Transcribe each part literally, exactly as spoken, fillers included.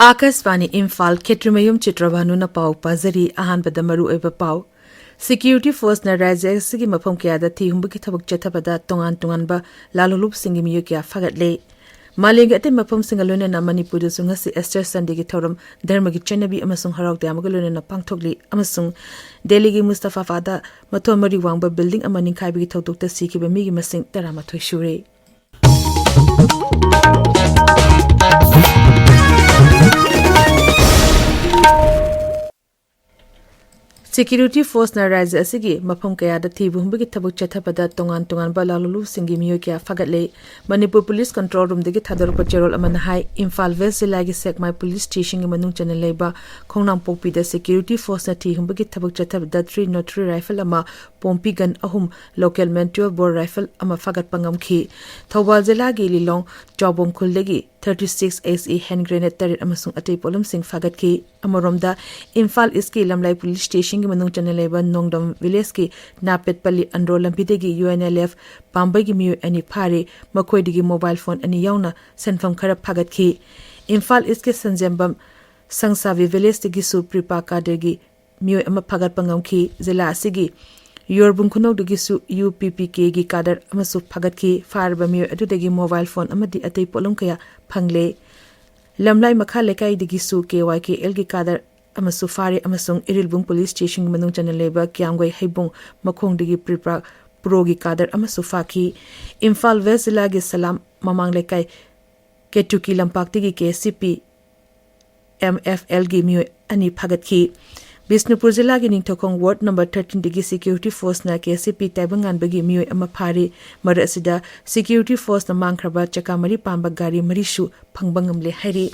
ꯑꯥꯀꯥꯁꯕꯥꯅꯤ ꯏꯝꯐꯥꯜ, ꯈꯦꯇ꯭ꯔꯤꯃꯌꯨꯝ ꯆꯤꯇ꯭ꯔꯚꯥꯅꯨꯅ ꯄꯥꯎ ꯄꯥꯖꯔꯤ꯫ ꯑꯍꯥꯟꯕꯗ ꯃꯔꯨꯑꯣꯏꯕ ꯄꯥꯎ꯫ ꯁꯦꯀ꯭ꯌꯨꯔꯤꯇꯤ ꯐꯣꯔꯁꯅ ꯔꯥꯖ꯭ꯌ ꯑꯁꯤꯒꯤ ꯃꯐꯝ ꯀꯌꯥꯗ ꯊꯤ ꯍꯨꯝꯕꯒꯤ ꯊꯕꯛ ꯆꯠꯊꯕꯗ ꯇꯣꯉꯥꯟ ꯇꯣꯉꯥꯟꯕ ꯂꯥꯜꯍꯧꯂꯨꯕꯁꯤꯡꯒꯤ ꯃꯤꯑꯣꯏ ꯀꯌꯥ ꯐꯥꯒꯠꯂꯦ꯫ ꯃꯥꯂꯦꯝꯒꯤ ꯑꯇꯩ ꯃꯐꯝꯁꯤꯡꯒ ꯂꯣꯏꯅꯅ ꯃꯅꯤꯄꯨꯔꯗꯁꯨ ꯉꯁꯤ ꯏꯁꯇꯔ ꯁꯟꯗꯦꯒꯤ ꯊꯧꯔꯝ ꯙꯔꯃꯒꯤ ꯆꯠꯅꯕꯤ ꯑꯃꯁꯨꯡ ꯍꯔꯥꯎ ꯇꯌꯥꯝꯕꯒ ꯂꯣꯏꯅꯅ ꯄꯥꯡꯊꯣꯛꯂꯤ꯫ ꯑꯃꯁꯨꯡ ꯗꯦꯜꯂꯤꯒꯤ ꯃꯨꯁꯇꯐꯥꯕꯥꯗ ꯃꯊꯣꯟ ꯃꯔꯤ ꯋꯥꯡꯕ ꯕꯤꯜꯗꯤꯡ ꯑꯃ ꯅꯤꯡꯈꯥꯏꯕꯒꯤ ꯊꯧꯗꯣꯛꯇ ꯁꯤꯈꯤꯕ ꯃꯤꯒꯤ ꯃꯁꯤꯡ ꯇꯔꯥꯃꯥꯊꯣꯏ ꯁꯨꯔꯦ꯫ ꯁꯦꯀ꯭ꯌꯨꯔꯤꯇꯤ ꯐꯣꯔꯁꯅ ꯔꯥꯖ꯭ꯌ ꯑꯁꯤꯒꯤ ꯃꯐꯝ ꯀꯌꯥꯗ ꯊꯤꯕ ꯍꯨꯝꯕꯒꯤ ꯊꯕꯛ ꯆꯠꯊꯕꯗ ꯇꯣꯉꯥꯟ ꯇꯣꯉꯥꯟꯕ ꯂꯥꯜꯍꯧꯂꯨꯕꯁꯤꯡꯒꯤ ꯃꯤꯑꯣꯏ ꯀꯌꯥ ꯐꯥꯒꯠꯂꯦ꯫ ꯃꯅꯤꯄꯨꯔ ꯄꯨꯂꯤꯁ ꯀꯟꯇ꯭ꯔꯣꯜ ꯔꯨꯝꯗꯒꯤ ꯊꯥꯗꯣꯔꯛꯄ ꯆꯦꯔꯣꯜ ꯑꯃꯅ ꯍꯥꯏ, ꯏꯝꯐꯥꯜ ꯋꯦꯁ ꯖꯤꯂꯥꯒꯤ ꯁꯦꯛꯃꯥꯏ ꯄꯨꯂꯤꯁ ꯁ꯭ꯇꯦꯁꯟꯒꯤ ꯃꯅꯨꯡ ꯆꯟꯅ ꯂꯩꯕ ꯈꯣꯡꯅꯥꯡꯄꯣꯛꯄꯤꯗ ꯁꯦꯀ꯭ꯌꯨꯔꯤꯇꯤ ꯐꯣꯔꯁꯅ ꯊꯤ ꯍꯨꯝꯕꯒꯤ ꯊꯕꯛ ꯆꯠꯊꯕꯗ ꯊ꯭ꯔꯤ ꯅꯣꯠ ꯊ꯭ꯔꯤ ꯔꯥꯏꯐꯜ ꯑꯃ, ꯄꯣꯝꯄꯤ ꯒꯟ ꯑꯍꯨꯝ, local made twelve bore rifle ꯑꯃ ꯐꯥꯒꯠꯄ ꯉꯝꯈꯤ꯫ ꯊꯧꯕꯥꯜ ꯖꯤꯂꯥꯒꯤ ꯂꯤꯂꯣꯡ ꯆꯥꯎꯕꯣꯝ ꯈꯨꯜꯗꯒꯤ thirty six S E hand grenade ꯇꯔꯦꯠ ꯑꯃꯁꯨꯡ ꯑꯇꯩ ꯄꯣꯠꯂꯝꯁꯤꯡ ꯐꯥꯒꯠꯈꯤ꯫ ꯑꯃꯔꯣꯝꯗ, ꯏꯝꯐꯥꯜ ꯏꯁꯀꯤ ꯂꯝꯂꯥꯏ ꯄꯨꯂꯤꯁ ꯁ꯭ꯇꯦꯁꯟꯒꯤ ꯃꯅꯨꯡ ꯆꯟꯅ ꯂꯩꯕ ꯅꯣꯡꯗꯝ ꯚꯤꯂꯦꯖꯀꯤ ꯅꯥꯄꯦꯠꯄꯜꯂꯤ ꯑꯟꯗ꯭ꯔꯣ ꯂꯝꯕꯤꯗꯒꯤ ꯌꯨ ꯑꯦꯟ ꯑꯦꯜ ꯑꯦꯐ ꯄꯥꯝꯕꯩꯒꯤ ꯃꯤꯑꯣꯏ ꯑꯅꯤ ꯐꯥꯔꯤ꯫ ꯃꯈꯣꯏꯗꯒꯤ ꯃꯣꯕꯥꯏꯜ ꯐꯣꯟ ꯑꯅꯤ ꯌꯥꯎꯅ ꯁꯦꯟꯐꯝ ꯈꯔ ꯐꯥꯒꯠꯈꯤ꯫ ꯏꯝꯐꯥꯜ ꯏꯁꯀꯤ ꯁꯟꯖꯦꯝꯕꯝ ꯁꯪꯁꯥꯕꯤ ꯚꯤꯂꯦꯖꯇꯒꯤꯁꯨ ꯄ꯭ꯔꯤꯄꯥ ꯀꯥꯗꯔꯒꯤ ꯃꯤꯑꯣꯏ ꯑꯃ ꯐꯥꯒꯠꯄ ꯉꯝꯈꯤ꯫ ꯖꯤꯂꯥ ꯑꯁꯤꯒꯤ ꯌꯣꯔꯕꯨꯡ ꯈꯨꯅꯧꯗꯒꯤꯁꯨ ꯌꯨ ꯄꯤ ꯄꯤ ꯀꯦꯒꯤ ꯀꯥꯗꯔ ꯑꯃꯁꯨ ꯐꯥꯒꯠꯈꯤ꯫ ꯐꯥꯔꯕ ꯃꯤꯑꯣꯏ ꯑꯗꯨꯗꯒꯤ ꯃꯣꯕꯥꯏꯜ ꯐꯣꯟ ꯑꯃꯗꯤ ꯑꯇꯩ ꯄꯣꯠꯂꯝ ꯀꯌꯥ ꯐꯪꯂꯦ꯫ ꯂꯝꯂꯥꯏ ꯃꯈꯥ ꯂꯩꯀꯥꯏꯗꯒꯤꯁꯨ ꯀꯦ ꯋꯥꯏ ꯀꯦ ꯑꯦꯜꯒꯤ ꯀꯥꯗꯔ ꯑꯃꯁꯨ ꯐꯥꯔꯦ ꯑꯃꯁꯨꯡ ꯏꯔꯤꯜꯕꯨꯡ ꯄꯨꯂꯤꯁ ꯁ꯭ꯇꯦꯁꯟꯒꯤ ꯃꯅꯨꯡ ꯆꯟꯅ ꯂꯩꯕ ꯀꯤꯌꯥꯝꯒꯩ ꯍꯩꯕꯨꯡ ꯃꯈꯣꯡꯗꯒꯤ ꯄ꯭ꯔꯤꯄ꯭ꯔꯥ ꯄ꯭ꯔꯣꯒꯤ ꯀꯥꯗꯔ ꯑꯃꯁꯨ ꯐꯥꯈꯤ꯫ ꯏꯝꯐꯥꯜ ꯋꯦꯁ ꯖꯤꯂꯥꯒꯤ ꯁꯂꯥꯝ ꯃꯃꯥꯡ ꯂꯩꯀꯥꯏ ꯀꯦꯇꯨꯀꯤ ꯂꯝꯄꯥꯛꯇꯒꯤ K C P M F ꯑꯦꯜꯒꯤ ꯃꯤꯑꯣꯏ ꯑꯅꯤ ꯐꯥꯒꯠꯈꯤ꯫ ꯕꯤꯁꯅꯨꯄꯨꯔ ꯖꯤꯂꯥꯒꯤ Ningthoukhong ward number ꯊꯥꯔꯇꯤꯟꯗꯒꯤ security ꯐꯣꯔꯁꯅ K C ꯄꯤ ꯇꯥꯏꯕꯪꯉꯥꯟꯕꯒꯤ ꯃꯤꯑꯣꯏ ꯑꯃ ꯐꯥꯔꯤ꯫ ꯃꯔꯛ ꯑꯁꯤꯗ, ꯁꯦꯀ꯭ꯌꯨꯔꯤꯇꯤ ꯐꯣꯔꯁꯅ ꯃꯥꯡꯈ꯭ꯔꯕ ꯆꯀꯥ ꯃꯔꯤ ꯄꯥꯟꯕ ꯒꯥꯔꯤ ꯃꯔꯤꯁꯨ ꯐꯪꯕ ꯉꯝꯂꯦ ꯍꯥꯏꯔꯤ꯫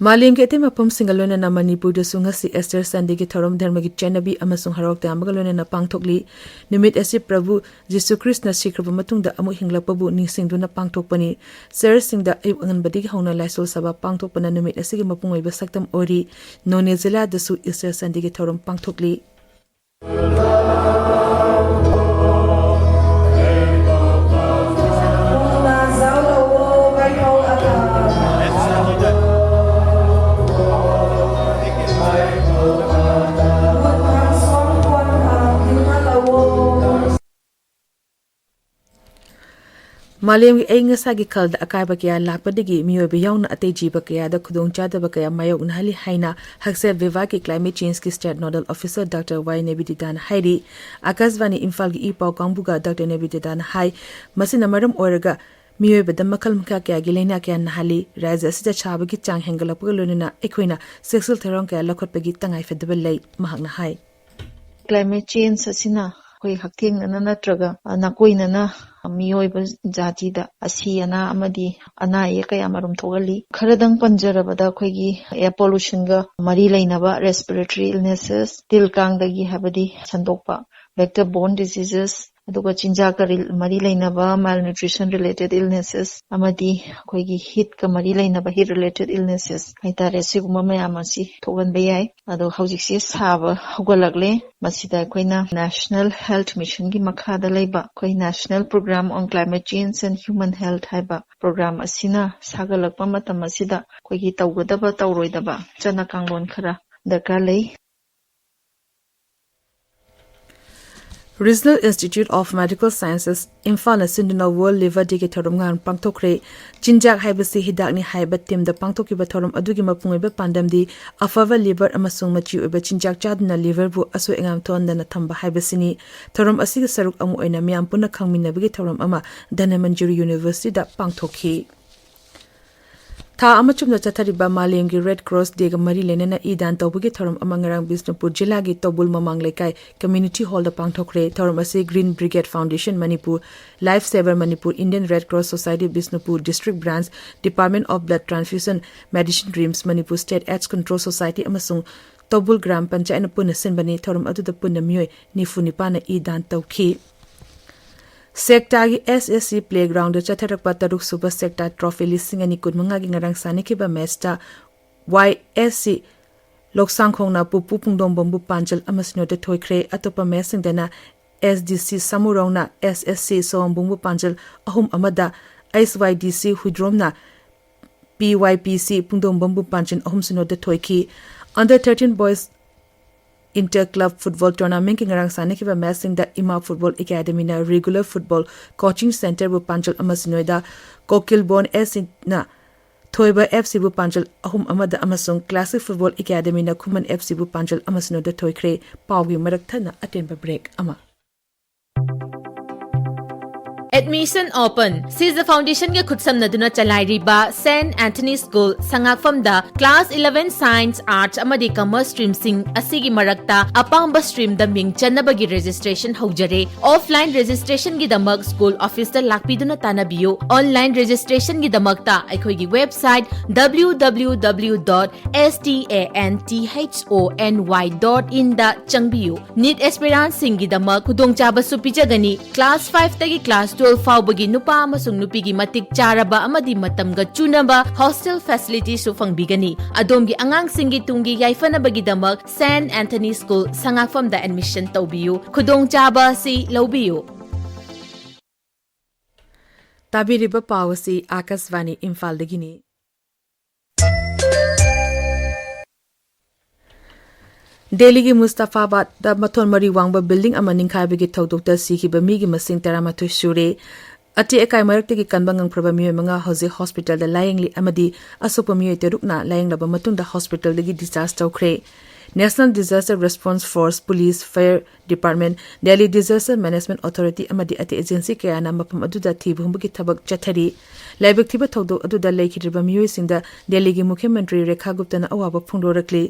ꯃꯥꯂꯦꯝꯒꯤ ꯑꯇꯩ ꯃꯐꯝꯁꯤꯡꯒ ꯂꯣꯏꯅꯅ ꯃꯅꯤꯄꯨꯔꯗꯁꯨ ꯉꯁꯤ ꯏꯁꯇꯔ ꯁꯟꯗꯦꯒꯤ ꯊꯧꯔꯝ ꯙꯔꯃꯒꯤ ꯆꯠꯅꯕꯤ ꯑꯃꯁꯨꯡ ꯍꯔꯥꯎ ꯇꯌꯥꯝꯕꯒ ꯂꯣꯏꯅꯅ ꯄꯥꯡꯊꯣꯛꯂꯤ꯫ ꯅꯨꯃꯤꯠ ꯑꯁꯤ ꯄ꯭ꯔꯚꯨ ꯖꯤꯁꯨ ꯈ꯭ꯔꯤꯁꯅ ꯁꯤꯈ꯭ꯔꯕ ꯃꯇꯨꯡꯗ ꯑꯃꯨꯛ ꯍꯤꯡꯂꯛꯄꯕꯨ ꯅꯤꯡꯁꯤꯡꯗꯨꯅ ꯄꯥꯡꯊꯣꯛꯄꯅꯤ꯫ ꯆꯔꯆꯁꯤꯡꯗ ꯑꯌꯨꯛ ꯑꯉꯟꯕꯗꯒꯤ ꯍꯧꯅ ꯂꯥꯏꯁꯣꯜ ꯁꯚꯥ ꯄꯥꯡꯊꯣꯛꯄꯅ ꯅꯨꯃꯤꯠ ꯑꯁꯤꯒꯤ ꯃꯄꯨꯡ ꯑꯣꯏꯕ ꯁꯛꯇꯝ ꯑꯣꯏꯔꯤ꯫ ꯅꯣꯅꯦ ꯖꯤꯂꯥꯗꯁꯨ ꯏꯁꯇꯔ ꯁꯟꯗꯦꯒꯤ ꯊꯧꯔꯝ ꯄꯥꯡꯊꯣꯛꯂꯤ꯫ ꯃꯥꯂꯦꯝꯒꯤ ꯑꯏꯪ ꯑꯁꯥꯒꯤ ꯈꯜꯗ ꯑꯀꯥꯏꯕ ꯀꯌꯥ ꯂꯥꯛꯄꯗꯒꯤ ꯃꯤꯑꯣꯏꯕ ꯌꯥꯎꯅ ꯑꯇꯩ ꯖꯤꯕ ꯀꯌꯥꯗ ꯈꯨꯗꯣꯡꯆꯥꯗꯕ ꯀꯌꯥ ꯃꯥꯌꯣꯛꯅꯍꯜꯂꯤ ꯍꯥꯏꯅ ꯍꯛꯁꯦꯜ ꯕꯤꯚꯥꯒꯤ climate changeꯀꯤ state nodal officer Doctor Y ꯅꯦꯕꯤꯗꯤꯇꯥꯅ ꯍꯥꯏꯔꯤ꯫ ꯑꯀꯥꯁꯕꯥꯅꯤ ꯏꯝꯐꯥꯜꯒꯤ ꯏ ꯄꯥꯎ ꯀꯥꯡꯕꯨꯒ Doctor ꯅꯦꯕꯤꯗꯤꯇꯥꯅ ꯍꯥꯏ, ꯃꯁꯤꯅ ꯃꯔꯝ ꯑꯣꯏꯔꯒ ꯃꯤꯑꯣꯏꯕꯗ ꯃꯈꯜ ꯃꯈꯥ ꯀꯌꯥꯒꯤ ꯂꯥꯏꯅꯥ ꯀꯌꯥ ꯅꯥꯍꯜꯂꯤ꯫ ꯔꯥꯖ꯭ꯌ ꯑꯁꯤꯗ ꯁꯥꯕꯒꯤ ꯆꯥꯡ ꯍꯦꯟꯒꯠꯂꯛꯄꯒ ꯂꯣꯏꯅꯅ ꯑꯩꯈꯣꯏꯅ ꯆꯦꯛꯁꯤꯜ ꯊꯧꯔꯥꯡ ꯀꯌꯥ ꯂꯧꯈꯠꯄꯒꯤ ꯇꯉꯥꯏ ꯐꯗꯕ ꯂꯩ, ꯃꯍꯥꯛꯅ ꯍꯥꯏ꯫ Climate change ꯑꯁꯤꯅ ꯑꯩꯈꯣꯏ ꯍꯛꯊꯦꯡꯅꯅ ꯅꯠꯇ꯭ꯔꯒ, ꯑ, ꯅꯥꯀꯣꯏꯅꯅ ꯃꯤꯑꯣꯏꯕ ꯖꯥꯇꯤꯗ ꯑꯁꯤ ꯑꯅꯥ ꯑꯃꯗꯤ ꯑꯅꯥ ꯑꯌꯦꯛ ꯀꯌꯥ ꯃꯔꯨꯝ ꯊꯣꯛꯍꯜꯂꯤ꯫ ꯈꯔꯗꯪ ꯄꯟꯖꯔꯕꯗ, ꯑꯩꯈꯣꯏꯒꯤ air pollutionꯒ ꯃꯔꯤ ꯂꯩꯅꯕ respiratory illnesses, ꯇꯤꯜ ꯀꯥꯡꯗꯒꯤ, ꯍꯥꯏꯕꯗꯤ ꯁꯟꯗꯣꯛꯄ, vector borne diseases, ꯑꯗꯨꯒ ꯆꯤꯟꯖꯥꯛꯀ ꯔꯤ-, ꯃꯔꯤ ꯂꯩꯅꯕ malnutrition related illnesses, ꯑꯃꯗꯤ ꯑꯩꯈꯣꯏꯒꯤ heatꯀ ꯃꯔꯤ ꯂꯩꯅꯕ heat related illnesses ꯍꯥꯏꯇꯥꯔꯦ꯫ ꯁꯤꯒꯨꯝꯕ ꯃꯌꯥꯝ ꯑꯁꯤ ꯊꯣꯛꯍꯟꯕ ꯌꯥꯏ꯫ ꯑꯗꯣ ꯍꯧꯖꯤꯛꯁꯦ ꯁꯥꯕ ꯍꯧꯒꯠꯂꯛꯂꯦ꯫ ꯃꯁꯤꯗ ꯑꯩꯈꯣꯏꯅ National Health Missionꯒꯤ ꯃꯈꯥꯗ ꯂꯩꯕ ꯑꯩꯈꯣꯏ National Program on Climate Change and Human Health ꯍꯥꯏꯕ program ꯑꯁꯤꯅ ꯁꯥꯒꯠꯂꯛꯄ ꯃꯇꯝ ꯑꯁꯤꯗ ꯑꯩꯈꯣꯏꯒꯤ ꯇꯧꯒꯗꯕ ꯇꯧꯔꯣꯏꯗꯕ ꯆꯠꯅ ꯀꯥꯡꯂꯣꯟ ꯈꯔ ꯗꯔꯀꯥꯔ ꯂꯩ꯫ Regional Institute of Medical Sciences ꯏꯝꯐꯥꯜꯅ ꯁꯤꯟꯗꯨꯅ World Liver Dayꯒꯤ ꯊꯧꯔꯝ ꯉꯔꯥꯡ ꯄꯥꯡꯊꯣꯛꯈ꯭ꯔꯦ꯫ ꯆꯤꯟꯖꯥꯛ ꯍꯥꯏꯕꯁꯤ ꯍꯤꯗꯥꯛꯅꯤ ꯍꯥꯏꯕ themeꯗ ꯄꯥꯡꯊꯣꯛꯈꯤꯕ ꯊꯧꯔꯝ ꯑꯗꯨꯒꯤ ꯃꯄꯨꯡ ꯑꯣꯏꯕ ꯄꯥꯟꯗꯝꯗꯤ ꯑꯐꯕ liver ꯑꯃꯁꯨꯡ ꯃꯆꯤ ꯑꯣꯏꯕ ꯆꯤꯟꯖꯥꯛ ꯆꯥꯗꯨꯅ liverꯕꯨ ꯑꯁꯣꯏ ꯑꯉꯥꯝ ꯊꯣꯛꯍꯟꯗꯅ ꯊꯝꯕ ꯍꯥꯏꯕꯁꯤꯅꯤ꯫ ꯊꯧꯔꯝ ꯑꯁꯤꯒꯤ ꯁꯔꯨꯛ ꯑꯃ ꯑꯣꯏꯅ ꯃꯤꯌꯥꯝ ꯄꯨꯟꯅ ꯈꯪꯃꯤꯟꯅꯕꯒꯤ ꯊꯧꯔꯝ ꯑꯃ ꯙꯅꯃꯟꯖꯨꯔꯤ Universityꯗ ꯄꯥꯡꯊꯣꯛꯈꯤ꯫ ꯊꯥ ꯑꯃ ꯆꯨꯞꯅ ꯆꯠꯊꯔꯤꯕ ꯃꯥꯂꯦꯝꯒꯤ Red Cross Dayꯒ ꯃꯔꯤ ꯂꯩꯅꯅ ꯏ ꯗꯥꯟ ꯇꯧꯕꯒꯤ ꯊꯧꯔꯝ ꯑꯃ ꯉꯔꯥꯡ ꯕꯤꯁꯅꯨꯄꯨꯔ ꯖꯤꯂꯥꯒꯤ ꯇꯧꯕꯨꯜ ꯃꯃꯥꯡ ꯂꯩꯀꯥꯏ Community Hallꯗ ꯄꯥꯡꯊꯣꯛꯈ꯭ꯔꯦ꯫ ꯊꯧꯔꯝ ꯑꯁꯤ Green Brigade Foundation Manipur, Life Saver Manipur, Indian Red Cross Society Bishnupur District Branch, Department of Blood Transfusion Medicine, RIMS Manipur State AIDS Control Society ꯑꯃꯁꯨꯡ ꯇꯧꯕꯨꯜ ꯒ꯭ꯔꯥꯝ ꯄꯟꯆꯥꯌꯠꯅ ꯄꯨꯟꯅ ꯁꯤꯟꯕꯅꯤ꯫ ꯊꯧꯔꯝ ꯑꯗꯨꯗ ꯄꯨꯟꯅ ꯃꯤꯑꯣꯏ ꯅꯤꯐꯨ ꯅꯤꯄꯥꯟꯅ ꯏ ꯗꯥꯟ ꯇꯧꯈꯤ꯫ ꯁꯦꯛꯇꯥꯒꯤ SSC playgroundꯗ ꯆꯠꯊꯔꯛꯄ ꯇꯔꯨꯛ ꯁꯨꯕ ꯁꯦꯛꯇꯥ trophy ꯂꯤꯁꯤꯡ ꯑꯅꯤ ꯀꯨꯟꯃꯉꯥꯒꯤ ꯉꯔꯥꯡ ꯁꯥꯟꯅꯈꯤꯕ matchꯇ YSC ꯂꯣꯛꯁꯥꯡꯈꯣꯡꯅ ꯄꯨꯄꯨ ꯄꯨꯡꯗꯣꯡꯕꯝꯕꯨ ꯄꯥꯟꯖꯜ ꯑꯃ ꯁꯤꯅꯣꯗ ꯊꯣꯏꯈ꯭ꯔꯦ꯫ ꯑꯇꯣꯞꯄ matchꯁꯤꯡꯗꯅ SDC ꯁꯃꯨꯔꯧꯅ SSC ꯁꯣꯋꯝꯕꯨꯡꯕꯨ ꯄꯥꯟꯖꯜ ꯑꯍꯨꯝ ꯑꯃꯗ, HYDC ꯍꯨꯏꯗ꯭ꯔꯣꯝꯅ PYPC ꯄꯨꯡꯗꯣꯡꯕꯝꯕꯨ ꯄꯥꯟꯖꯜ ꯑꯍꯨꯝ ꯁꯤꯅꯣꯗ ꯊꯣꯏꯈꯤ꯫ Under thirteen boys Inter Club Football Tournamentꯀꯤ ꯉꯔꯥꯡ ꯁꯥꯟꯅꯈꯤꯕ ꯃꯦꯆꯁꯤꯡꯗ ꯏꯃꯥ Football Academyꯅ Regular Football Coaching Centreꯕꯨ ꯄꯥꯟꯖꯜ ꯑꯃ ꯁꯤꯅꯣꯏꯗ, ꯀꯣꯀꯤꯜ ꯕꯣꯟ SCꯅ ꯊꯣꯏꯕ FCꯕꯨ ꯄꯥꯟꯖꯜ ꯑꯍꯨꯝ ꯑꯃꯗ ꯑꯃꯁꯨꯡ Classic Football Academyꯅ ꯈꯨꯃꯟ FCꯕꯨ ꯄꯥꯟꯖꯜ ꯑꯃ ꯁꯤꯅꯣꯗ ꯊꯣꯏꯈ꯭ꯔꯦ꯫ ꯄꯥꯎꯒꯤ ꯃꯔꯛ ꯊꯠꯅ ꯑꯇꯦꯟꯕ break ꯑꯃ꯫ Admission open꯫ ꯁꯤꯖ Foundationꯒ ꯈꯨꯠꯁꯝꯅꯗꯨꯅ ꯆꯂꯥꯏꯔꯤꯕ Saint Anthony School ꯁꯉꯥꯛꯐꯝꯗ Class eleven Science, Arts ꯑꯃꯗꯤ Commerce streamꯁꯤꯡ ꯑꯁꯤꯒꯤ ꯃꯔꯛꯇ ꯑꯄꯥꯝꯕ streamꯗ ꯃꯤꯡ ꯆꯟꯅꯕꯒꯤ registration ꯍꯧꯖꯔꯦ꯫ Offline registrationꯒꯤꯗꯃꯛ school officeꯇ ꯂꯥꯛꯄꯤꯗꯨꯅ ꯇꯥꯟꯅꯕꯤꯌꯨ꯫ Online registrationꯒꯤꯗꯃꯛꯇ ꯑꯩꯈꯣꯏꯒꯤ website W W W dot S T A N T H O N Y dot inꯗ ꯆꯪꯕꯤꯌꯨ꯫ NEET aspirantꯁꯤꯡꯒꯤꯗꯃꯛ ꯈꯨꯗꯣꯡꯆꯥꯕꯁꯨ ꯄꯤꯖꯒꯅꯤ꯫ Class fiveꯇꯒꯤ class twelve ꯐꯥꯎꯕꯒꯤ ꯅꯨꯄꯥ ꯑꯃꯁꯨꯡ ꯅꯨꯄꯤꯒꯤ ꯃꯇꯤꯛ ꯆꯥꯔꯕ ꯑꯃꯗꯤ ꯃꯇꯝꯒ ꯆꯨꯅꯕ hostel facilityꯁꯨ ꯐꯪꯕꯤꯒꯅꯤ꯫ ꯑꯗꯣꯝꯒꯤ ꯑꯉꯥꯡꯁꯤꯡꯒꯤ ꯇꯨꯡꯒꯤ ꯌꯥꯏꯐꯅꯕꯒꯤꯗꯃꯛ Saint Anthony School ꯁꯉꯥꯛꯐꯝꯗ admission ꯇꯧꯕꯤꯌꯨ꯫ ꯈꯨꯗꯣꯡꯆꯥꯕ ꯑꯁꯤ ꯂꯧꯕꯤꯌꯨ꯫ ꯇꯥꯕꯤꯔꯤꯕ ꯄꯥꯎ ꯑꯁꯤ ꯑꯥꯀꯥꯁꯕꯥꯅꯤ ꯏꯝꯐꯥꯜꯗꯒꯤꯅꯤ꯫ ꯗꯦꯜꯂꯤꯒꯤ ꯃꯨꯁꯇꯥꯐꯥꯕꯥꯗꯇ ꯃꯊꯣꯟ ꯃꯔꯤ ꯋꯥꯡꯕ building ꯑꯃ ꯅꯤꯡꯈꯥꯏꯕꯒꯤ ꯊꯧꯗꯣꯛꯇ ꯁꯤꯈꯤꯕ ꯃꯤꯒꯤ ꯃꯁꯤꯡ ꯇꯔꯥꯃꯥꯊꯣꯏ ꯁꯨꯔꯦ꯫ ꯑꯇꯦꯛ ꯑꯀꯥꯏ ꯃꯔꯛꯇꯒꯤ ꯀꯟꯕ ꯉꯝꯈ꯭ꯔꯕ ꯃꯤꯑꯣꯏ ꯃꯉꯥ ꯍꯧꯖꯤꯛ hospitalꯗ ꯂꯥꯌꯦꯡꯂꯤ ꯑꯃꯗꯤ ꯑꯁꯣꯛꯄ ꯃꯤꯑꯣꯏ ꯇꯔꯨꯛꯅ ꯂꯥꯌꯦꯡꯂꯕ ꯃꯇꯨꯡꯗ hospitalꯗꯒꯤ discharge ꯇꯧꯈ꯭ꯔꯦ꯫ National Disaster Response Force, Police, Fire Department, Delhi Disaster Management Authority ꯑꯃꯗꯤ ꯑꯇꯩ agency ꯀꯌꯥꯅ ꯃꯐꯝ ꯑꯗꯨꯗ ꯊꯤꯕ ꯍꯨꯝꯕꯒꯤ ꯊꯕꯛ ꯆꯠꯊꯔꯤ꯫ ꯂꯥꯏꯕꯛ ꯊꯤꯕ ꯊꯧꯗꯣꯛ ꯑꯗꯨꯗ ꯂꯩꯈꯤꯗ꯭ꯔꯤꯕ ꯃꯤꯑꯣꯏꯁꯤꯡꯗ ꯗꯦꯜꯂꯤꯒꯤ ꯃꯨꯈ꯭ꯌ ꯃꯟꯇ꯭ꯔꯤ ꯔꯦꯈꯥ ꯒꯨꯞꯇꯅ ꯑꯋꯥꯕ ꯐꯣꯡꯗꯣꯔꯛꯂꯤ꯫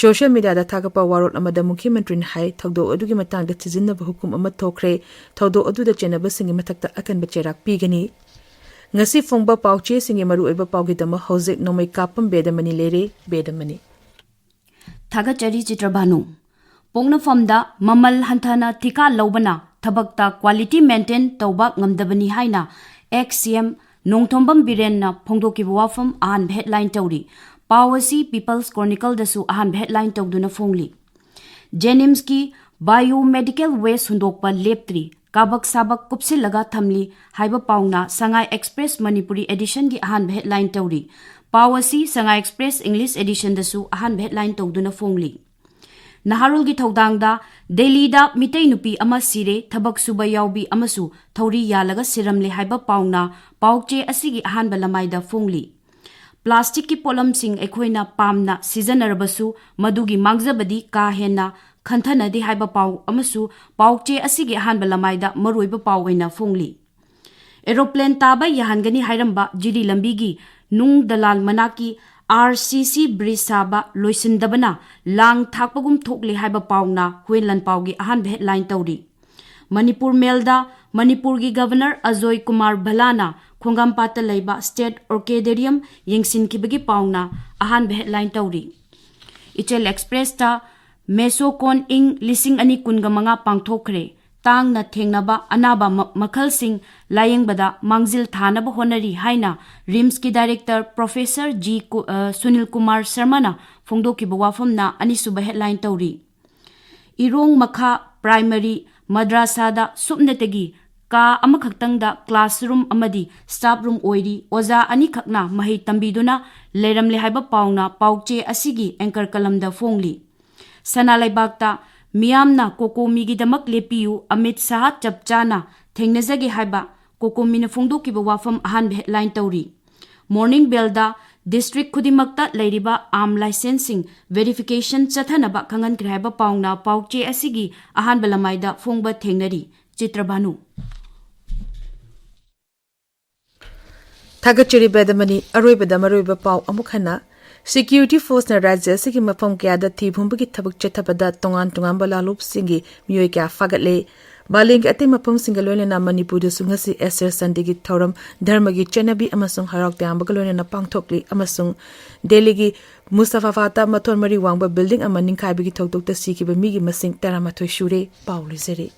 Social mediaꯗ ꯊꯥꯒꯠꯄ ꯋꯥꯔꯣꯜ ꯑꯃꯗ ꯃꯨꯈ꯭ꯌ ꯃꯟꯇ꯭ꯔꯤꯅ ꯍꯥꯏ, ꯊꯧꯗꯣꯛ ꯑꯗꯨꯒꯤ ꯃꯇꯥꯡꯗ ꯊꯤꯖꯤꯟꯅꯕ ꯍꯨꯀꯨꯝ ꯑꯃ ꯊꯣꯛꯈ꯭ꯔꯦ꯫ ꯊꯧꯗꯣꯛ ꯑꯗꯨꯗ ꯆꯦꯟꯅꯕꯁꯤꯡꯒꯤ ꯃꯊꯛꯇ ꯑꯀꯟꯕ ꯆꯩꯔꯥꯛ ꯄꯤꯒꯅꯤ꯫ ꯉꯁꯤ ꯐꯣꯡꯕ ꯄꯥꯎꯆꯦꯁꯤꯡꯒꯤ ꯃꯔꯨꯑꯣꯏꯕ ꯄꯥꯎꯒꯤꯗꯃꯛ ꯍꯧꯖꯤꯛ ꯅꯣꯡꯃꯩ ꯀꯥꯞꯄꯝ ꯕꯦꯗꯃꯅꯤ ꯂꯩꯔꯦ꯫ ꯕꯦꯗꯃꯅꯤ꯫ ꯊꯥꯒꯠꯆꯔꯤ ꯆꯤꯇ꯭ꯔꯕꯥꯅꯨ꯫ ꯄꯣꯛꯅꯐꯝꯗ ꯃꯃꯜ ꯍꯟꯊꯅ ꯊꯤꯀꯥ ꯂꯧꯕꯅ ꯊꯕꯛꯇ quality maintain ꯇꯧꯕ ꯉꯝꯗꯕꯅꯤ ꯍꯥꯏꯅ ex CM ꯅꯣꯡꯊꯣꯝꯕꯝ ꯕꯤꯔꯦꯟꯅ ꯐꯣꯡꯗꯣꯛꯈꯤꯕ ꯋꯥꯐꯝ ꯑꯍꯥꯟꯕ headline ꯇꯧꯔꯤ꯫ ꯄꯥꯎ ꯑꯁꯤ People's Chronicleꯗꯁꯨ ꯑꯍꯥꯟꯕ headline ꯇꯧꯗꯨꯅ ꯐꯣꯡꯂꯤ꯫ JNIMSꯀꯤ biomedical waste ꯍꯨꯟꯗꯣꯛꯄ ꯂꯦꯞꯇ꯭ꯔꯤ, ꯀꯥꯕꯛ ꯁꯥꯕꯛ ꯀꯨꯞꯁꯤꯜꯂꯒ ꯊꯝꯂꯤ ꯍꯥꯏꯕ ꯄꯥꯎꯅ Sangai Express Manipuri editionꯒꯤ ꯑꯍꯥꯟꯕ headline ꯇꯧꯔꯤ꯫ ꯄꯥꯎ ꯑꯁꯤ Sangai Express English editionꯗꯁꯨ ꯑꯍꯥꯟꯕ headline ꯇꯧꯗꯨꯅ ꯐꯣꯡꯂꯤ꯫ ꯅꯍꯥꯔꯣꯜꯒꯤ ꯊꯧꯗꯥꯡꯗ ꯗꯦꯜꯂꯤꯗ ꯃꯤꯇꯩ ꯅꯨꯄꯤ ꯑꯃ ꯁꯤꯔꯦ, ꯊꯕꯛ ꯁꯨꯕ ꯌꯥꯎꯕꯤ ꯑꯃꯁꯨ ꯊꯧꯔꯤ ꯌꯥꯜꯂꯒ ꯁꯤꯔꯝꯂꯦ ꯍꯥꯏꯕ ꯄꯥꯎꯅ ꯄꯥꯎꯆꯦ ꯑꯁꯤꯒꯤ ꯑꯍꯥꯟꯕ ꯂꯃꯥꯏꯗ ꯐꯣꯡꯂꯤ꯫ ꯄ꯭ꯂꯥꯁꯇꯤꯛꯀꯤ ꯄꯣꯠꯂꯝꯁꯤꯡ ꯑꯩꯈꯣꯏꯅ ꯄꯥꯝꯅ ꯁꯤꯖꯤꯟꯅꯔꯕꯁꯨ ꯃꯗꯨꯒꯤ ꯃꯥꯡꯖꯕꯗꯤ ꯀꯥ ꯍꯦꯟꯅ ꯈꯟꯊꯅꯗꯦ ꯍꯥꯏꯕ ꯄꯥꯎ ꯑꯃꯁꯨ ꯄꯥꯎꯆꯦ ꯑꯁꯤꯒꯤ ꯑꯍꯥꯟꯕ ꯂꯃꯥꯏꯗ ꯃꯔꯨꯑꯣꯏꯕ ꯄꯥꯎ ꯑꯣꯏꯅ ꯐꯣꯡꯂꯤ꯫ ꯑꯦꯔꯣꯄ꯭ꯂꯦꯟ ꯇꯥꯕ ꯌꯥꯍꯟꯒꯅꯤ ꯍꯥꯏꯔꯝꯕ ꯖꯤꯔꯤ ꯂꯝꯕꯤꯒꯤ ꯅꯨꯡ ꯗꯂꯥꯜ ꯃꯅꯥꯛꯀꯤ ꯑꯥꯔ ꯁꯤ ꯁꯤ ꯕ꯭ꯔꯤꯖ ꯁꯥꯕ ꯂꯣꯏꯁꯤꯟꯗꯕꯅ ꯂꯥꯡ ꯊꯥꯛꯄꯒꯨꯝ ꯊꯣꯛꯂꯦ ꯍꯥꯏꯕ ꯄꯥꯎꯅ ꯍꯨꯏꯟ ꯂꯥꯟꯄꯥꯎꯒꯤ ꯑꯍꯥꯟꯕ ꯍꯦꯗꯂꯥꯏꯟ ꯇꯧꯔꯤ꯫ ꯃꯅꯤꯄꯨꯔ ꯃꯦꯜꯗ ꯃꯅꯤꯄꯨꯔꯒꯤ ꯒꯚꯔꯅꯔ ꯑꯖꯣꯏ ꯀꯨꯃꯥꯔ ꯚꯂꯥꯅ ꯈꯣꯡꯒꯥꯝꯄꯥꯠꯇ ꯂꯩꯕ ꯁ꯭ꯇꯦꯠ ꯑꯣꯔꯀꯦꯗꯦꯔꯤꯌꯝ ꯌꯦꯡꯁꯤꯟꯈꯤꯕꯒꯤ ꯄꯥꯎꯅ ꯑꯍꯥꯟꯕ ꯍꯦꯗꯂꯥꯏꯟ ꯇꯧꯔꯤ꯫ ꯏꯆꯦꯜ ꯑꯦꯛꯁꯄ꯭ꯔꯦꯁꯇ ꯃꯦꯁꯣꯀꯣꯟ ꯏꯪ ꯂꯤꯁꯤꯡ ꯑꯅꯤ ꯀꯨꯟꯒ ꯃꯉꯥ ꯄꯥꯡꯊꯣꯛꯈ꯭ꯔꯦ꯫ ꯇꯥꯡꯅ ꯊꯦꯡꯅꯕ ꯑꯅꯥꯕ ꯃ-, ꯃꯈꯜꯁꯤꯡ ꯂꯥꯌꯦꯡꯕꯗ ꯃꯥꯡꯖꯤꯜ ꯊꯥꯅꯕ ꯍꯣꯠꯅꯔꯤ ꯍꯥꯏꯅ ꯔꯤꯝꯁꯀꯤ ꯗꯥꯏꯔꯦꯛꯇꯔ ꯄ꯭ꯔꯣꯐꯦꯁꯔ ꯖꯤ ꯀꯨ-, ꯑ, ꯁꯨꯅꯤꯜ ꯀꯨꯃꯥꯔ ꯁꯔꯃꯅ ꯐꯣꯡꯗꯣꯛꯈꯤꯕ ꯋꯥꯐꯝꯅ ꯑꯅꯤꯁꯨꯕ ꯍꯦꯗꯂꯥꯏꯟ ꯇꯧꯔꯤ꯫ ꯏꯔꯣꯡ ꯃꯈꯥ ꯄ꯭ꯔꯥꯏꯃꯔꯤ ꯃꯗ꯭ꯔꯥꯁꯥꯗ ꯁꯨꯞꯅꯇꯒꯤ ꯀꯥ ꯑꯃꯈꯛꯇꯪꯗ ꯀ꯭ꯂꯥꯁꯔꯨꯝ ꯑꯃꯗꯤ ꯁ꯭ꯇꯥꯐ ꯔꯨꯝ ꯑꯣꯏꯔꯤ꯫ ꯑꯣꯖꯥ ꯑꯅꯤꯈꯛꯅ ꯃꯍꯩ ꯇꯝꯕꯤꯗꯨꯅ ꯂꯩꯔꯝꯂꯦ ꯍꯥꯏꯕ ꯄꯥꯎꯅ ꯄꯥꯎꯆꯦ ꯑꯁꯤꯒꯤ ꯑꯦꯡꯀꯔ ꯀꯂꯝꯗ ꯐꯣꯡꯂꯤ꯫ ꯁꯅꯥ ꯂꯩꯕꯥꯛꯇ ꯃꯤꯌꯥꯝꯅ ꯀꯣꯀꯣꯃꯤꯒꯤꯗꯃꯛ ꯂꯦꯞꯄꯤꯌꯨ, ꯑꯃꯤꯠ ꯁꯥꯍ ꯆꯞ ꯆꯥꯅ ꯊꯦꯡꯅꯖꯒꯦ ꯍꯥꯏꯕ ꯀꯣꯀꯣꯃꯤꯅ ꯐꯣꯡꯗꯣꯛꯈꯤꯕ ꯋꯥꯐꯝ ꯑꯍꯥꯟꯕ ꯍꯦꯗꯂꯥꯏꯟ ꯇꯧꯔꯤ꯫ ꯃꯣꯔꯅꯤꯡ ꯕꯦꯜꯗ ꯗꯤꯁꯇ꯭ꯔꯤꯛ ꯈꯨꯗꯤꯡꯃꯛꯇ ꯂꯩꯔꯤꯕ ꯑꯥꯝ ꯂꯥꯏꯁꯦꯟꯁꯁꯤꯡ ꯚꯦꯔꯤꯐꯤꯀꯦꯁꯟ ꯆꯠꯊꯅꯕ ꯈꯪꯍꯟꯈ꯭ꯔꯦ ꯍꯥꯏꯕ ꯄꯥꯎꯅ ꯄꯥꯎꯆꯦ ꯑꯁꯤꯒꯤ ꯑꯍꯥꯟꯕ ꯂꯃꯥꯏꯗ ꯐꯣꯡꯕ ꯊꯦꯡꯅꯔꯤ꯫ ꯆꯤꯇ꯭ꯔꯚꯥꯅꯨ꯫ ꯊꯥꯒꯠꯆꯔꯤ ꯕꯦꯗꯃꯅꯤ꯫ ꯑꯔꯣꯏꯕꯗ ꯃꯔꯨꯑꯣꯏꯕ ꯄꯥꯎ ꯑꯃꯨꯛ ꯍꯟꯅ꯫ ꯁꯦꯀ꯭ꯌꯨꯔꯤꯇꯤ ꯐꯣꯔꯁꯅ ꯔꯥꯖ꯭ꯌ ꯑꯁꯤꯒꯤ ꯃꯐꯝ ꯀꯌꯥꯗ ꯊꯤꯍꯨꯝꯕꯒꯤ ꯊꯕꯛ ꯆꯠꯊꯕꯗ ꯇꯣꯉꯥꯟ ꯇꯣꯉꯥꯟꯕ ꯂꯥꯂꯣꯞꯁꯤꯡꯒꯤ ꯃꯤꯑꯣꯏ ꯀꯌꯥ ꯐꯥꯒꯠꯂꯦ꯫ ꯃꯥꯂꯦꯝꯒꯤ ꯑꯇꯩ ꯃꯐꯝꯁꯤꯡꯒ ꯂꯣꯏꯅꯅ ꯃꯅꯤꯄꯨꯔꯗꯁꯨ ꯉꯁꯤ ꯑꯦꯁꯇꯔ ꯁꯟꯗꯦꯒꯤ ꯊꯧꯔꯝ ꯙꯔꯃꯒꯤ ꯆꯠꯅꯕꯤ ꯑꯃꯁꯨꯡ ꯍꯔꯥꯎ ꯇꯌꯥꯝꯕꯒ ꯂꯣꯏꯅꯅ ꯄꯥꯡꯊꯣꯛꯂꯤ ꯑꯃꯁꯨꯡ ꯗꯦꯜꯂꯤꯒꯤ ꯃꯨꯁꯇꯐꯥꯕꯥꯗꯇ ꯃꯊꯣꯟ ꯃꯔꯤ ꯋꯥꯡꯕ ꯕꯤꯜꯗꯤꯡ ꯑꯃ ꯅꯤꯡꯈꯥꯏꯕꯒꯤ ꯊꯧꯗꯣꯛꯇ ꯁꯤꯈꯤꯕ ꯃꯤꯒꯤ ꯃꯁꯤꯡ ꯇꯔꯥꯃꯥꯊꯣꯏ ꯁꯨꯔꯦ꯫ ꯄꯥꯎ ꯂꯣꯏꯖꯔꯦ꯫